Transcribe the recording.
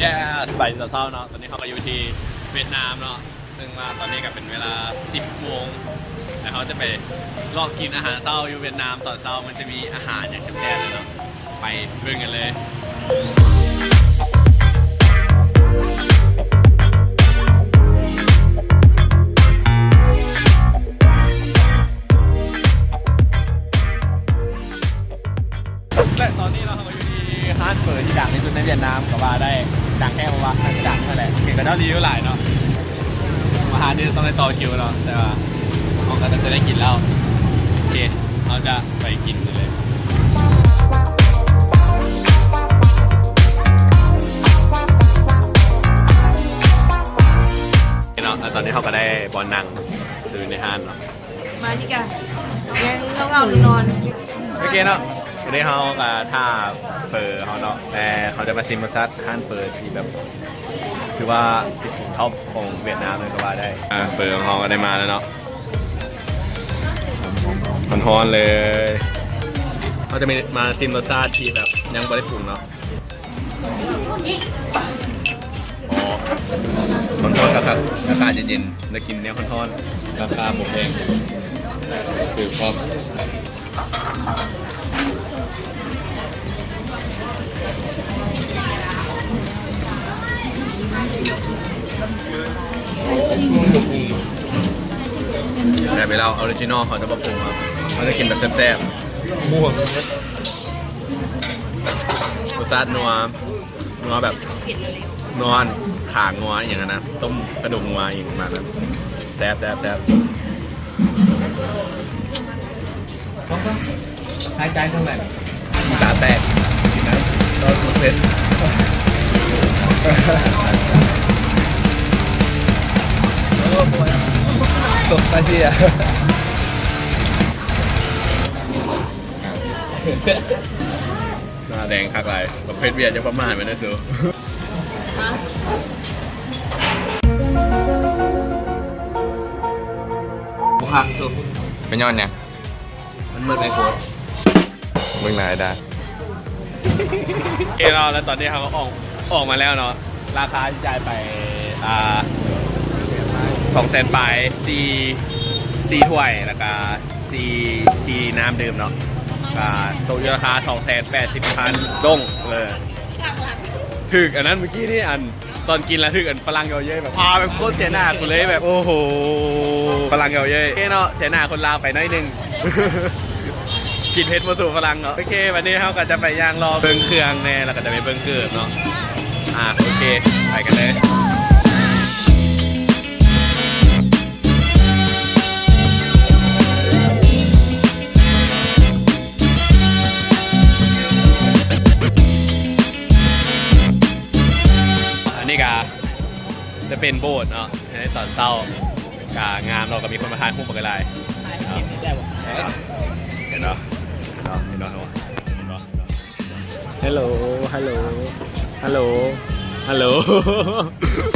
Yeah ສະບາຍດີຕອນເຊົ້າເນາະ ຕອນນີ້ເຮົາກໍຢູ່ທີ່ຫວຽດນາມເນາະ ເຊິ່ງວ່າຕອນນີ້ກໍເປັນເວລາສິບໂມງ ແລ້ວເຮົາຈະໄປເລາະກິນອາຫານເຊົ້າຢູ່ຫວຽດນາມຕອນເຊົ້າ ມັນຈະມີອາຫານຫຍັງແຊບໆເນາະ ໄປເບິ່ງກັນເລີຍ. ແລະຕອນນີ້ເນາະ ເຮົາກໍຢູ່ທີ່ຮ້ານເຝີທີ່ດັງທີ່ສຸດໃນຫວຽດນາມກໍວ່າໄດ້, ດັງແທ້ບໍ່ວະ? ໜ້າຈະດັງຫັ້ນແຫຼະ ເຫັນເຂົາເຈົ້າຣີວິວຫຼາຍເນາະ. ມາຫາທີ່ຕ້ອງໄດ້ຕໍ່ຄິວເນາະ ແຕ່ວ່າເຮົາກໍຈະໄດ້ກິນແລ້ວ. ໂອເຄ ເຮົາຈະໄປກິນກັນເລີຍເນາະ. ແລ້ວຕອນນີ້ເຮົາກໍໄດ້ບ່ອນນັ່ງ ຢູ່ໃນຮ້ານເນາະ. ມາທີ່ກະຍັງເງົາໆນອນໆ. ໂອເຄເນາະ ວັນນີ້ເຮົາກໍຖ້າເຝີເຮົາເນາະ ແຕ່ເຮົາຈະມາຊິມລົດຊາດຮ້ານເຝີທີ່ແບບ ຖືວ່າຕິດທີນທັອບຂອງຫວຽດນາມເລີຍກໍວ່າໄດ້. ອ່າ ເຝີຂອງເຮົາກໍໄດ້ມາແລ້ວເນາະ ຮ້ອນໆເລີຍ. ເຮົາຈະມີມາຊິມລົດຊາດທີ່ແບບຍັງບໍ່ໄດ້ປຸງເນາະ. ອໍ ຮ້ອນໆຄັກໆ ອາກາດເຢັນໆ ໄດ້ກິນແນວຮ້ອນໆ ລາຄາບໍ່ແພງ ຖືກພ້ອມ. ແບບເວລາອໍຣິຈິນອລເຂົາຈະບໍ່ປຸງເນາະ ເຮົາຈະກິນແບບແຊບໆ ບົວ ລົດຊາດນົວ ນົວແບບນົວຂາງົວອີ່ຫຍັງຫັ້ນນະ ຕົ້ມກະດູກງົວອີ່ຫຍັງປະມານນັ້ນ ແຊບໆໆ. ຫາຍໃຈທາງໃດ? ຕາແຕກ ກິນນ້ຳ ເພາະມັນເຜັດ. ໂອ້ ໂຄດສະໄປຊີ. ໜ້າແດງຄັກຫຼາຍ ບັກເຜັດຫວຽດ ຢ່າປະໝາດມັນເດີສູ. ບໍ່ຄັກສູ. ເປັນຍ້ອນຫຍັງ? ມັນເໝິດໄອໂຟນ. ເບິ່ງໜ້າໄອ້ດາ. ໂອເຄເນາະ ແລ້ວຕອນນີ້ເຮົາກໍອອກ ອອກມາແລ້ວເນາະ. ລາຄາທີ່ຈ່າຍໄປ ອ່າ ສອງແສນປາຍ ສີ່ ສີ່ຖ້ວຍ ແລ້ວກະ ສີ່ ສີ່ນ້ຳດື່ມເນາະ ກະຕົກຢູ່ລາຄາສອງແສນແປດສິບພັນດົງ. ເອີ ຖືກອັນນັ້ນມື້ກີ້ນີ້ ອັນ ຕອນກິນລະຖືກອັນຝຣັ່ງເຍົາະເຍີ້ຍ ແບບ ອາ ແບບໂຄດເສຍໜ້າ ກູເລີຍແບບ ໂອ້ໂຫ ຝຣັ່ງເຍົາະເຍີ້ຍ. ໂອເຄເນາະ ເສຍໜ້າຄົນລາວໄປໜ້ອຍໜຶ່ງ ກິນເຜັດບໍ່ສູ້ຝຣັ່ງເນາະ. ໂອເຄ ບັດນີ້ເຮົາກໍຈະໄປຍ່າງເລາະເບິ່ງເຄື່ອງແດ່ ແລ້ວກໍຈະໄປເບິ່ງເກີບເນາະ. ອາ ໂອເຄ ໄປກັນເລີຍ. ອັນນີ້ກະຈະເປັນໂບດເນາະ ໃນຕອນເຊົ້າ ກະງາມເນາະ ກະມີຄົນມາຖ່າຍຮູບບັກຫຼາຍເນາະ. ເຫັນບໍ່? ເຫັນບໍ່? ເຫັນບໍ່? ເຫັນບໍ່? ເຫັນບໍ່? ເຫັນບໍ່? ເຫັນບໍ່? ຮັລໂຫຼ ຮັລໂຫຼ ຮັລໂຫຼ ຮັລໂຫຼ.